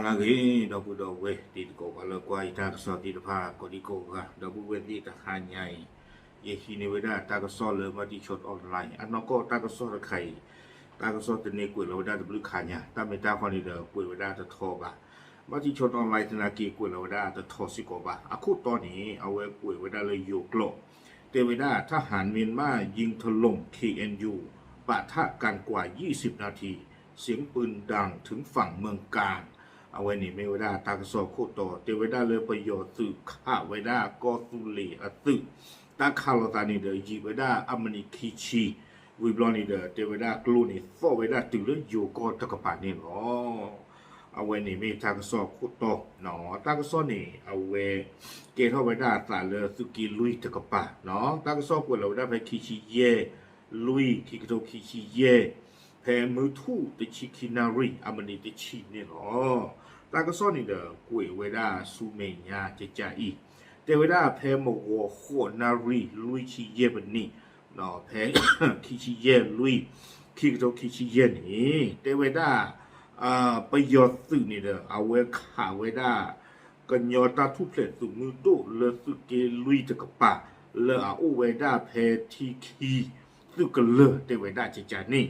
ဂ့ၤ ဒီပုၢ်ဒီဝဲၢ်သ့ၣ်တဖၣ်ကိးဂၤလၢကွၢ်ယတၢ်ကစီၣ်သ့ၣ်တဖၣ်ကိးဒံကိးဂၤ ဒီပုၢ်ဝဲၢ်သ့ၣ်တဟါညါအံၤ ယဟံးန့ၢ်ဝဲဒၣ်တၢ်ကစီၣ်လၢ Matichon Online အနီၢ်ကီၢ်တၢ်ကစီၣ်တခါအံၤ တၢ်ကစီၣ်တန့ၢ်ကွဲးလီၤဝဲဒၣ်တဘျုးခါညါ တၢ်မ့ၢ်တၢ်ဃီန့ၣ်ဒီးကွဲးဝဲဒၣ်တထီဘၣ် Matichon Online သနာ်က့ကွဲးလီၤဝဲဒၣ်တထီစ့ၢ်ကီးဘၣ် အခိၣ်တီန့ၣ် အဝဲကွဲးဝဲဒၣ်လၢယိၤကျိာ် တဲဝဲဒၣ် ทหารเมียนมายิงถล่ม เคเอ็นยู ปะทะกันกว่า ยี่สิบนาที เสียงปืนดังถึงฝั่งเมืองกาญ အဝဲန့ၣ်မ့ၢ်ဝဲဒၣ်တၢ်ကစီၣ်ခိၣ်တီ တဲဝဲဒၣ်လၢပယီၤသုးခးဝဲဒၣ်ကီၢ်သူလ့ၤအသုး တၢ်ခးလိာ်သးန့ၣ်ဒီးယံာ်ဝဲဒၣ်အမံးနံးခံဆံ ဝံၤဘျီန့ၣ်ဒီး တဲဝဲဒၣ်ကျိန့ၣ်သီၣ်ဝဲဒၣ်တုၤလၢယိၤကီၢ်တကပၤန့ၣ်လီၤ. အဝဲန့ၣ်မ့ၢ်တၢ်ကစီၣ်ခိၣ်တီ တၢ်ကစီၣ်န့ၣ် အဝဲ ကဲထီၣ်ဝဲဒၣ်အသးလၢသုးက့လွံၢ်တကပၤ တၢ်ကစီၣ်ကွဲးလီၤဝဲဒၣ်ဖဲခံဆံယဲၢ် လွံၢ် ခံကထိခံဆံယဲၢ် ဖဲမုၢ်ထူၣ်တဆံခံနၣ်ရံၣ် အမံးနံးတဆံန့ၣ်လီၤ. တၢ်ကစီၣ်န့ၣ်ဒီးကွဲးဝဲဒၣ်ဆူမဲာ်ညါကကါအံၤ တဲဝဲဒၣ်ဖဲမုၢ်ဂီၤဃိးနၣ်ရံၣ် လွံၢ်ဆံယဲၢ်မံးနံး ဖဲ ခံဆံယဲၢ်လွံၢ် ခံကထိခံဆံယဲၢ်န့ၣ် တဲဝဲဒၣ် ပယီၤသုးန့ၣ်ဒီး အဝဲခးဝဲဒၣ် ကညီတၢ်ထူၣ်ဖျဲးသုးမုၢ်ဒိၣ်လၢသုးက့လွံၢ်တကပၤ လၢအအိၣ်ဝဲဒၣ်ဖဲထံခံသုးကလၢၤ တဲဝဲဒၣ်ကကါန့ၣ်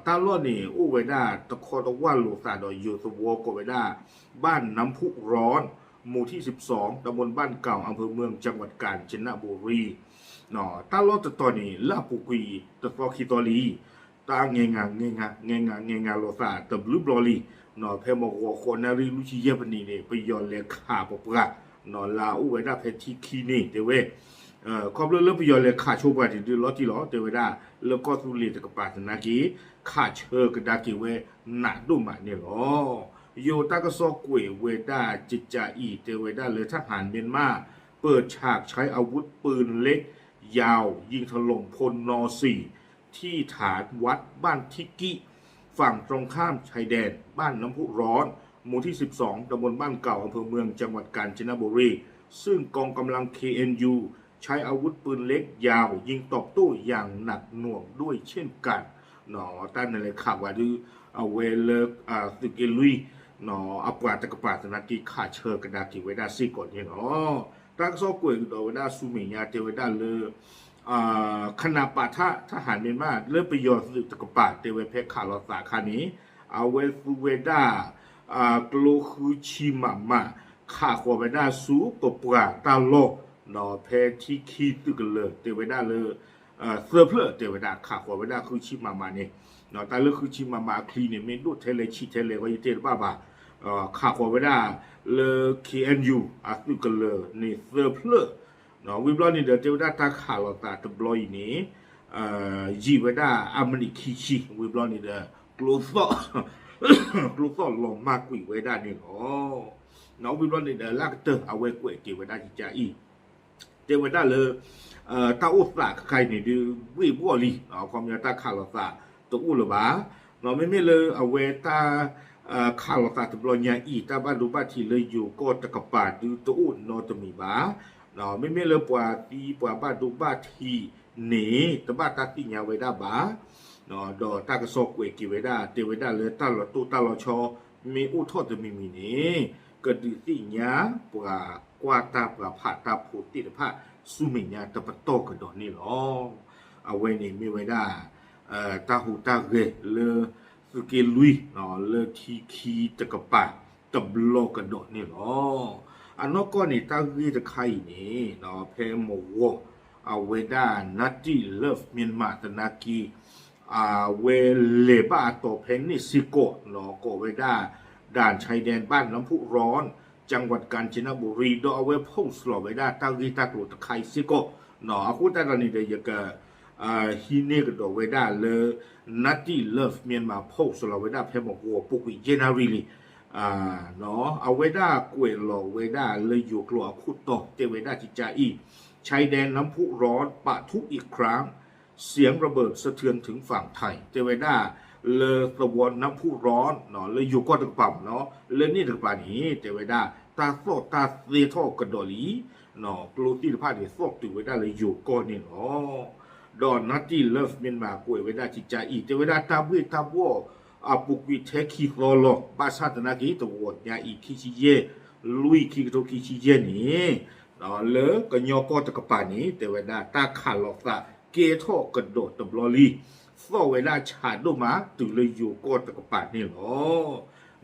တၢ်လီၢ်န့ၣ် အိၣ်ဝဲဒၣ်တခီတဝၢ်လိာ်သးဒီးယိၤသဝီကိးဝဲဒၣ် บ้านน้ำพุร้อน หมู่ที่สิบสอง ตำบลบ้านเก่า อำเภอเมือง จังหวัดกาญจนบุรี တၢ်လီၢ်တတီၤန့ၣ် လၢအပူၤကွံာ်တသီခံသီလံ တၢ်ငဲၤငါ ငဲၤငါ ငဲၤငါ ငဲၤငါလိာ်သးတဘျုးဘျီလံ ဖဲမုၢ်ဂီၤဃိးနၣ်ရံၣ်လွံၢ်ဆံယဲၢ်မံးနံးန့ၣ် ပယီၤလဲၤခးပပှၤ လၢအအိၣ်ဝဲဒၣ်ဖဲထံခံန့ၣ် တဲဝဲ ခီဖျိလၢပယီၤလဲၤခးဆိပှၤတဒုလီၤတံၢ်လီၤ တဲဝဲဒၣ် လၢကီၢ်သူလ့ၤတကပၤသနာ်က့ ခးဆၢကဒါက့ၤဝဲနးဒိၣ်မးန့ၣ်လီၤ. ယိၤတၢ်ကစီၣ်ကွဲးဝဲဒၣ်ကကါအံၤ တဲဝဲဒၣ်လၢ ทหารเมียนมา เปิดฉากใช้อาวุธปืนเล็กยาวยิงถล่มพลนสี่ ที่ฐานวัดบ้านทิกิ ฝั่งตรงข้ามชายแดนบ้านน้ำพุร้อน หมู่ที่สิบสอง ตำบลบ้านเก่า อำเภอเมือง จังหวัดกาญจนบุรี ซึ่งกองกำลัง เคเอ็นยู ใช้อาวุธปืนเล็กยาวยิงตอบโต้อย่างหนักหน่วงด้วยเช่นกัน တၢ်န့ၣ်လဲၤခးဝဲဒုး အဝဲလၢ သုးက့လွံၢ် အပှၤတကပၤသနာ်က့ ခးဆၢကဒါက့ၤဝဲဒၣ်စ့ၢ်ကီးန့ၣ်လီၤ. တၢ်ကစီၣ်ကွဲးကဒီးဝဲဒၣ်ဆူမဲာ်ညါတဲဝဲဒၣ်လၢ ခနပထ ทหารเมียนมา လၢပယီၤသုးတကပၤ တဲဝဲဖဲခးလိာ်သးအခါန့ၣ် အဝဲသူဝဲဒၣ် ကျိဃုဆံမးမး ခးဃီၤဝဲဒၣ်ဆူပပှၤတၢ်လီၢ် ဖဲထံခံသုးကလၢၤ တဲဝဲဒၣ်လၢ သၢဖျၢၣ်တဲဝဲဒၣ် ခးဃီၤဝဲဒၣ်ဃုဆံမးမးန့ၣ် တၢ်လၢဃုဆံမးမးအချံန့ၣ် မ့ၢ်ဒိၣ်ထဲလဲၣ်ဆံးထဲလဲၣ် ဂီၢ်ယတဲတဘၣ်ဘၣ် ခးဃီၤဝဲဒၣ်လၢ KNU အသုးကလၢၤန့ၣ်သၢဖျၢၣ် ဝံၤဘျီန့ၣ်ဒီး တဲဝဲဒၣ်တၢ်ခးလိာ်သးတဘျီအံၤန့ၣ် ယံာ်ဝဲဒၣ်အမံးနံးခံဆံ ဝံၤဘျီန့ၣ်ဒီး ကျိသီၣ် ကျိသီၣ်လီၤမၢ်ကွံာ်ဝဲဒၣ်န့ၣ်လီၤ. ဝံၤဘျီန့ၣ်ဒီး လၢကတၢၢ်အဝဲကွဲးက့ၤဝဲဒၣ်ကကါအံၤ တဲဝဲဒၣ်လၢ တၢ်အိၣ်သးခဲခါအံၤန့ၣ်ဒုး ဘှ့ၣ်ဘှီၣ်လံ ခီပညီတၢ်ခးလိာ်သးတအိၣ်လၢၤဘၣ်. မ့မ့ၢ်လၢအဝဲတၢ် ခးလိာ်သးတဘျီညါအံၤ တၢ်ဘၣ်ဒိဘၣ်ထံးလၢယိၤကီၢ်တကပၤဒုးတအိၣ်နီတမံၤဘၣ်. မ့မ့ၢ်လၢပှၤသံပှၤဘၣ်ဒိဘၣ်ထံးန့ၣ် တဘၣ်တၢ်သ့ၣ်ညါဝဲဒၣ်ဘၣ်. ဒီးတၢ်ကစီၣ်ကွဲးက့ၤဝဲဒၣ် တဲဝဲဒၣ်လၢတၢ်လီၤတိၢ်တၢ်လီၤဆီ မ့ၢ်အိၣ်ထီၣ်တမံၤမံၤန့ၣ် ကဒုးသ့ၣ်ညါပှၤကွၢ်တၢ်ပှၤဖးတၢ်ဖိသ့ၣ်တဖၣ် ဆူမဲာ်ညါတပတီၢ်ကဒီးန့ၣ်လီၤ. အဝဲန့ၣ်မ့ၢ်ဝဲဒၣ် တၢ်ဟူးတၢ်ဂဲၤလၢ သုးက့လွံၢ် လၢထံခံတကပၤ တဘျီကဒီးန့ၣ်လီၤ. အနီၢ်ကီၢ်န့ၣ် တၢ်ဂ့ၢ်တခါအံၤန့ၣ် ဖဲမုၢ်ဂီၤ အဝဲဒၣ် Native Love Myanmar သနာ်က့ အဝဲလဲၤဘၣ်အတီၤဖဲန့ၣ်စ့ၢ်ကီး ကိးဝဲဒၣ် ด่านชายแดนบ้านน้ำพุร้อน จังหวัดกาญจนบุรี ဒီးအဝဲ post လီၤဝဲဒၣ်တၢ်ဂ့ၢ်တၢ်ကျိၤတခါအံၤစ့ၢ်ကီး အဃိသတးဒီးန့ၣ်ဒီး ယက ဟံးန့ၢ်ကဒီးဝဲဒၣ်လၢ Native Love Myanmar post လီၤဝဲဒၣ်ဖဲမုၢ်ဂီၤ ပူၤကွံာ်ယဲၢ်နၣ်ရံၣ်လံ အဝဲဒၣ်ကွဲးလီၤဝဲဒၣ်လၢယိၤကျိာ်အခိၣ်တီတဲဝဲဒၣ်ကကါအံၤ ชายแดนน้ำพุร้อนปะทุอีกครั้ง เสียงระเบิดสะเทือนถึงฝั่งไทย တဲဝဲဒၣ်လၢသဝီ น้ำพุร้อน လၢယိၤကီၢ်တကပၤမ့ၢ်နီၤ လၢန့ၣ်တကပၤန့ၣ် တဲဝဲဒၣ် တၢ်သီၣ်တၢ်သဲထီၣ်ကဒီးလံ ကျိသ့ၣ်တဖၣ်န့ၣ် သီၣ်တုၤဝဲဒၣ်လၢယိၤကီၢ်န့ၣ်လီၤ. ဒီး Native Love Myanmar ကွဲးဝဲဒၣ်ကကါအံၤ တဲဝဲဒၣ်တၢ်ဘှ့ၣ်တၢ်ဘှီၣ် အပူၤကွံာ်ထဲခံသီလီၤ. ဘၣ်ဆၣ်သနာ်က့ တဂီၤညါအံၤ ခံဆံယဲၢ် လွံၢ် ခံကထိခံဆံယဲၢ်န့ၣ် လၢကညီကီၢ်တကပၤန့ၣ် တဲဝဲဒၣ် တၢ်ခးလိာ်သးကဲထီၣ်ကဒီးတဘျီလံ, သီၣ်ဝဲဒၣ်ဆးဒိၣ်မး တုၤလၢယိၤကီၢ်တကပၤန့ၣ်လီၤ.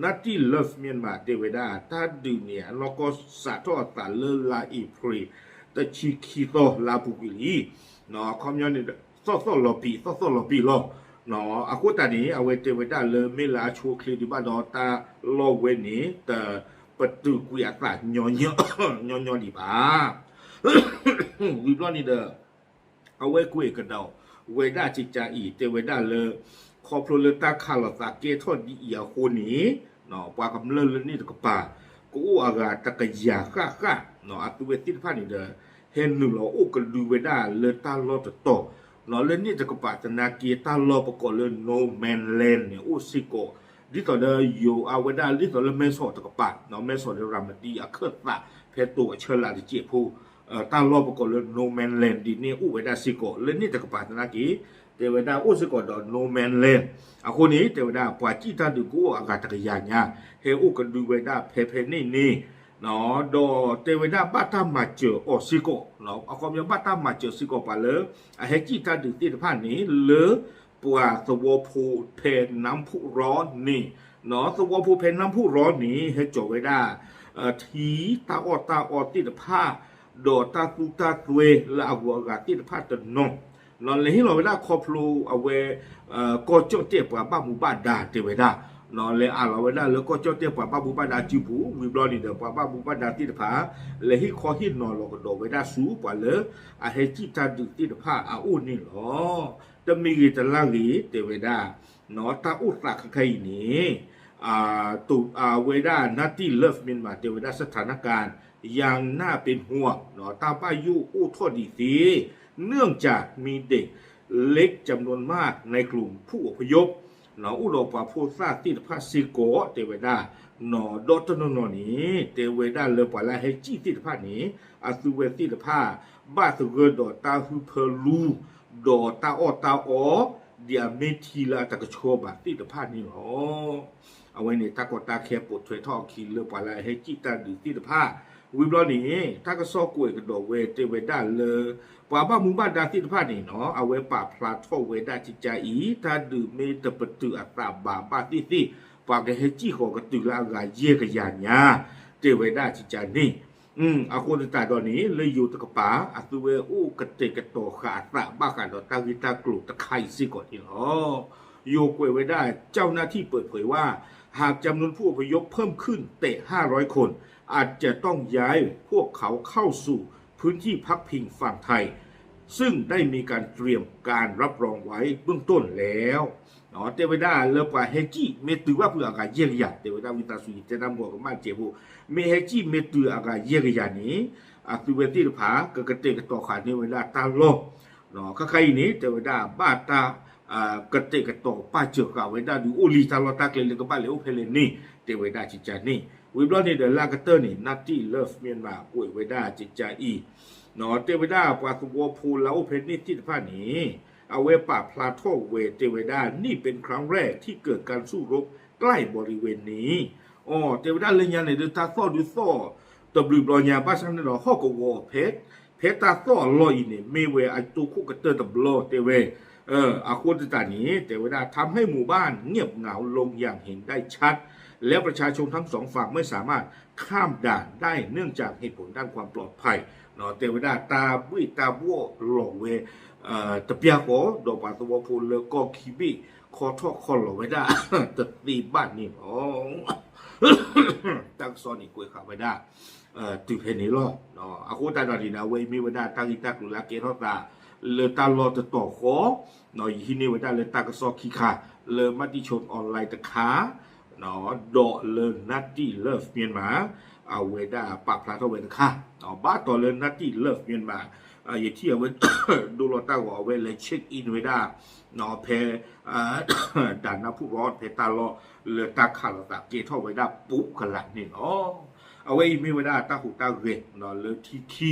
Native Love Myanmar တဲဝဲဒၣ် တၢ်ဒုးန့ၣ် အနီၢ်ကီၢ်စးထီၣ်အသးလၢလါအ့ဖြ့ၣ် တဆံခံသီ လါပူၤကွံာ်လံ. အခီပညီန့ၣ် သီၣ်သီၣ်လီၤပံာ် သီၣ်သီၣ်လီၤပံာ်လီၤ. အဃိသတးန့ၣ် အဝဲတဲဝဲဒၣ်လၢ မ့ၢ်လၢအဆိအချ့ဒံးဘၣ်ဒီး တၢ်လီၢ်ဝဲန့ၣ် တပတုာ်ကွံာ်အသးညီညီဒံးဘၣ်. ဝံၤဘျီန့ၣ်ဒီး အဝဲကွဲးကဒီးဝဲဒၣ်ကကးအံၤ တဲဝဲဒၣ်လၢ ခီဖျိလၢတၢ်ခးလိာ်သးကဲထီၣ်ဒ်အံၤအဃိန့ၣ် ပှၤကမျၢၢ်လၢန့ၣ်တကပၤ ကအိၣ်အဂၤတကယၤဃၣ်ဃၣ် အသုဝဲသ့ၣ်တဖၣ်န့ၣ်ဒီး ဟဲနုာ်လီၤအိၣ်ကဒုဝဲဒၣ်လၢတၢ်လီၢ်တတီၤ လၢန့ၣ်တကပၤသနာ်က့ တၢ်လီၢ်ပကိးလၢ no man land န့ၣ် အိၣ်စ့ၢ်ကီး ဒ်သိးဒီးယိၤအဝဲဒၣ် ဒ်သိးလၢမဲဆီးတကပၤ မဲဆီးဒီးရၤမတံအခၢၣ်သး ဖဲတိၤအဆၢလၢ်တစဲးဖိ တၢ်လီၢ်ပကိးလၢ no man land ဒ်န့ၣ်အိၣ်ဝဲဒၣ်စ့ၢ်ကီး လၢန့ၣ်တကပၤသနာ်က့ တဲဝဲဒၣ်အိၣ်စ့ၢ်ကီးဒီး no man land အဃိန့ၣ် တဲဝဲဒၣ် ပှၤစံၣ်တၢ်ဒုးကအိၣ်အဂၤတကယၤညါ ဟဲအိၣ်ကဒုဝဲဒၣ်ဖဲဖဲန့ၣ်န့ၣ် ဒီးတဲဝဲဒၣ်ဘၣ်တၢ်မၤစၢၤအီၤစ့ၢ်ကီး အခီပညီဘၣ်တၢ်မၤစၢၤစ့ၢ်ကီးပှၤလၢ အဟဲစံၣ်တၢ်ဒုးသ့ၣ်တဖၣ်န့ၣ် လၢပှၤသဝီဖိဖဲနၢမ်ဖူၣ်ရီန့ၣ် သဝီဖိဖဲနၢမ်ဖူၣ်ရီန့ၣ် ဟဲစိာ်ဝဲဒၣ် ထံတၢ်အီၣ်တၢ်အီသ့ၣ်တဖၣ် ဒီးတၢ်သူတၢ်သွဲလၢအဂုၤအဂၤသ့ၣ်တဖၣ်တနီၤ လဲၤဟ့ၣ်လီၤဝဲဒၣ်ခီဖျိအဝဲ ကီၢ်ကၠီၣ်တဲၣ်ပှၤဘၣ်မူဘၣ်ဒါတဲဝဲဒၣ် လဲၤအးလီၤဝဲဒၣ်လၢကီၢ်ကၠီၣ်တဲၣ်ပှၤဘၣ်မူဘၣ်ဒါစုပူၤ ဝံၤဘျီန့ၣ်ဒီး ပှၤဘၣ်မူဘၣ်ဒါသ့ၣ်တဖၣ် လဲၤဟ့ၣ်ခီဟ့ၣ်နီၤလီၤကဒီးဝဲဒၣ်ဆူပှၤလၢ အဟဲစံၣ်တၢ်ဒုးသ့ၣ်တဖၣ်အအိၣ်န့ၣ်လီၤ. တမံၤဂ့ၤတလါဂ့ၤ တဲဝဲဒၣ် တၢ်အိၣ်သးခဲခါအံၤန့ၣ် အဝဲဒၣ် Native Love Myanmar တဲဝဲဒၣ် สถานการณ์ยังน่าเป็นห่วง တၢ်ဘၣ်ယိၣ်အိၣ်ထီၣ်ဒံးသ့ เนื่องจากมีเด็กเล็กจำนวนมากในกลุ่มผู้อพยพ အိၣ်ဒီးပှၤဖိသၣ်သ့ၣ်တဖၣ်စ့ၢ်ကီး တဲဝဲဒၣ် ဒီးတနီၤနီၤန့ၣ် တဲဝဲဒၣ်လၢပှၤလၢအဟဲစံၣ်သ့ၣ်တဖၣ်န့ၣ် အသုဝဲသ့ၣ်တဖၣ် ဘၣ်သဂၢၢ်ဒီးတၢ်ဟၢဖၢလူ ဒီးတၢ်အီၣ်တၢ်အီ ဒ်အမ့ၢ်ထံလၢအတကဆှီဘၣ်သ့ၣ်တဖၣ်န့ၣ်လီၤ. အဝဲန့ၣ်တၢ်ကီတၢ်ခဲပိာ်ထွဲထီၣ်အခံလၢပှၤလၢအဟဲစံၣ်တၢ်ဒုးသ့ၣ်တဖၣ် ဝံၤဘျီန့ၣ် တၢ်ကစီၣ်ကွဲးကဒီးဝဲတဲဝဲဒၣ်လၢ ပှၤဘၣ်မူဘၣ်ဒါသ့ၣ်တဖၣ်န့ၣ်နီၤ အဝဲပာ်ဖျါထီၣ်ဝဲဒၣ်ကကးအံၤ တၢ်ဒုးမ့ၢ်တပတုာ်အသးဘၣ်ဘၣ်သ့ၣ်သ့ၣ် ပှၤကဟဲစံၣ်ဃီၤကတုၤလၢအဂၤယဲၢ်ကယၤညါ တဲဝဲဒၣ်ကကးန့ၣ် အဃိသတးဒီးန့ၣ် လၢယိၤတကပၤ အသုဝဲအိၣ်ကတဲာ်ကတီၤဃာ်အသးဘၣ်ဃးဒီးတၢ်ဂ့ၢ်တၢ်ကျိၤတခါအံၤစ့ၢ်ကီးန့ၣ်လီၤ. ယိၤကွဲးဝဲဒၣ် เจ้าหน้าที่เปิดเผยว่า หากจำนวนผู้อพยพเพิ่มขึ้นแตะห้าร้อยคน อาจจะต้องย้ายพวกเขาเข้าสู่พื้นที่พักพิงฝั่งไทย ซึ่งได้มีการเตรียมการรับรองไว้เบื้องต้นแล้ว တဲဝဲဒၣ်လၢပှၤဟဲစံၣ်မ့ၢ်တုၤဘၣ်ဖုးအဂၤယဲၢ်ကယၤ တဲဝဲဒၣ်ဝံသးစူၤ ယတဲတၢ်မုၢ်ကမၣ်စဲးဖိ မ့ၢ်ဟဲစံၣ်မ့ၢ်တုၤအဂၤယဲၢ်ကယၤန့ၣ် အသုဝဲသ့ၣ်တဖၣ် ကကတဲာ်ကတီၤဃာ်န့ၢ်ဝဲဒၣ်တၢ်လီၢ် ခဲခါအံၤန့ၣ် တဲဝဲဒၣ်ဘၣ်တၢ် ကတဲာ်ကတီၤပာ်စၢၤဃာ်ဝဲဒၣ်ဒုးအိၣ်လံတၢ်လီၢ်တၢ်ကျဲလၢကဘၣ်လဲၤအိၣ်ဖဲလဲၣ်န့ၣ် တဲဝဲဒၣ်ကကးန့ၣ် ဝံၤဘျီန့ၣ်ဒီးလၢအကတၢၢ်န့ၣ် Native Love Myanmar ကွဲးဝဲဒၣ်ကကးအံၤ တဲဝဲဒၣ်ပှၤသဝီဖိလၢအအိၣ်ဖဲန့ၣ်သ့ၣ်တဖၣ်န့ၣ် အဝဲပာ်ဖျါထီၣ်ဝဲတဲဝဲဒၣ် นี่เป็นครั้งแรกที่เกิดการสู้รบใกล้บริเวณนี้ အီၤ တဲဝဲဒၣ်လၢညါန့ၣ်ဒီး တၢ်သီၣ်ဒုးသီၣ်တဘျုးဘျီညါ ဘၣ်ဆၣ်န့ၣ်ဒီး ဟီၣ်ကဝီၤဖဲ ဖဲတၢ်သီၣ်အလီၢ်အံၤန့ၣ် မ့ၢ်ဝဲအတိခိၣ်ကတၢၢ်တဘျီတဲဝဲ အဃိသတးန့ၣ် တဲဝဲဒၣ် ทำให้หมู่บ้านเงียบเหงาลงอย่างเห็นได้ชัด และประชาชนทั้งสองฝั่งไม่สามารถข้ามด่านได้เนื่องจากเหตุผลด้านความปลอดภัย တဲဝဲဒၣ်တၢ်ဘှ့ၣ်တၢ်ဘှီၣ်လီၤဝဲ တပျၢ်ဃီ ဒီးပှၤသဝီဖိလၢကီၢ်ခံဘ့ၣ် ခီထီၣ်ခီလီၤဝဲဒၣ် တသ့ဘၣ်န့ၣ်လီၤ. တၢ်ကစီၣ်န့ၣ်ကွဲးဃာ်ဝဲဒၣ် တုၤဖဲန့ၣ်လီၤ. အဃိသတးဒီးန့ၣ် အဝဲအံၤမ့ၢ်ဝဲဒၣ်တၢ်ဂ့ၢ်တၢ်ကျိၤလၢအကဲထီၣ်သး လၢတၢ်လီၢ်တတီၤဃီ ယဟံးန့ၢ်ဝဲဒၣ်လၢတၢ်ကစီၣ်ခံခါ လၢ Matichon Online တခါ ဒီးလၢ Native Love Myanmar အဝဲဒၣ်ပာ်ဖျါထီၣ်ဝဲတခါ ဘၣ်တီၤလၢ Native Love Myanmar ယထံၣ်အဝဲ ဒိလီၤတၢ်ဂီၤ အဝဲလဲၤ check in ဝဲဒၣ် ဖဲ ဒၣ်နၢ်ဖူၣ်ရီ ဖဲတၢ်လီၢ်လၢတၢ်ခးလိာ်သးကဲထီၣ်ဝဲဒၣ်ပူၤကလာ်န့ၣ်လီၤ. အဝဲအံၤမ့ၢ်ဝဲဒၣ်တၢ်ဟူးတၢ်ဂဲၤလၢထံခံ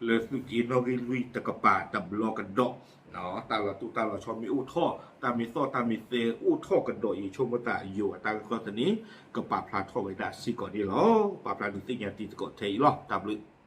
လၢသုးက့နီၣ်ဂံၢ်လွံၢ်တကပၤတဘျီကဒီး တၢ်လီၤတိၢ်တၢ်လီၤဆီမ့ၢ်အိၣ်ထီၣ်, တၢ်မ့ၢ်သီၣ်တၢ်မ့ၢ်သဲအိၣ်ထီၣ်ကဒီးအံၤ ဆိကမိၣ်သးယိၤအတၢ်ဂ့ၢ်ခီသန့ၣ် ကပာ်ဖျါထီၣ်ဝဲဒၣ်စ့ၢ်ကီးန့ၣ်လီၤ. ပာ်ဖျါဒုးသ့ၣ်ညါတံၤသကိးထဲအံၤလီၤ. တၢ်ဘျုး